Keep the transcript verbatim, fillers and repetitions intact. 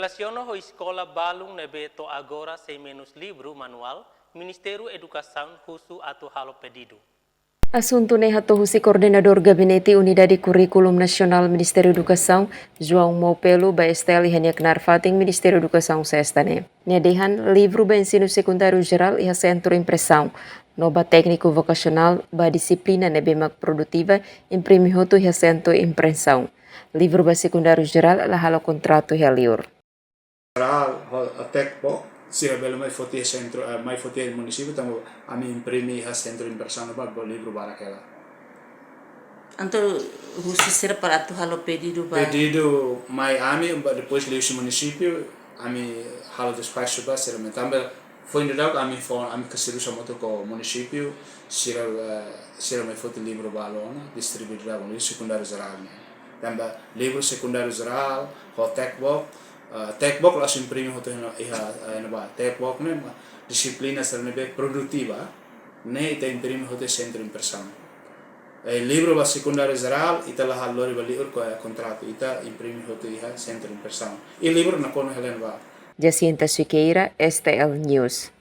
Relasiona ho eskola balun ne'ebé to'o agora sei menus livru manuál, Ministériu Edukasaun husu atu halo pedidu. Asuntu ne'e hato'o husi Koordenadór Gabinete Unidade Kurríkulu Nasionál Ministériu Edukasaun, João Maupelo, ba S T L iha nia knaar fatin Ministériu Edukasaun Sesta ne'e. Nia dehan livru ba ensinu sekundáriu jerál iha sentru impresaun, no ba tékniku vokasionál ba dixiplina ne'ebé mak produtiva imprime hotu iha sentru impresaun. Livru ba sekundáriu jerál la halo kontratu iha liur. Jerál ho, ho textbook, sira bele mai foti iha sentru, eh, mai foti iha munisípiu, tanba ami imprime iha sentru impresaun ba, ba livru barak hela. Entaun husu sira para atu halo pedidu ba? Pedidu mai ami, ba depois liuhusi munisípiu, ami halo despaxu ba sira mai. Tanba foin daudauk ami fó, ami kasirusa moto ho munisípiu, sira, eh, sira mai foti livru ba halo ona, distribui daudauk, livru sekundáriu jerál ne'e. Tanba livru sekundáriu jerál, ho textbook, eh, textbook la'ós imprime hotu iha, iha, eh, ne'ebá, textbook ne'e mak dixiplina sira ne'ebé produtiva, ne'e ita imprime hotu iha sentru impresaun. Eh, livru ba sekundáriu jerál, ita la halo lori ba liur ho, eh, kontratu, ita imprime hotu iha sentru impresaun. I livru nakonu hela ne'ebá. Jacinta Siqueira, S T L News.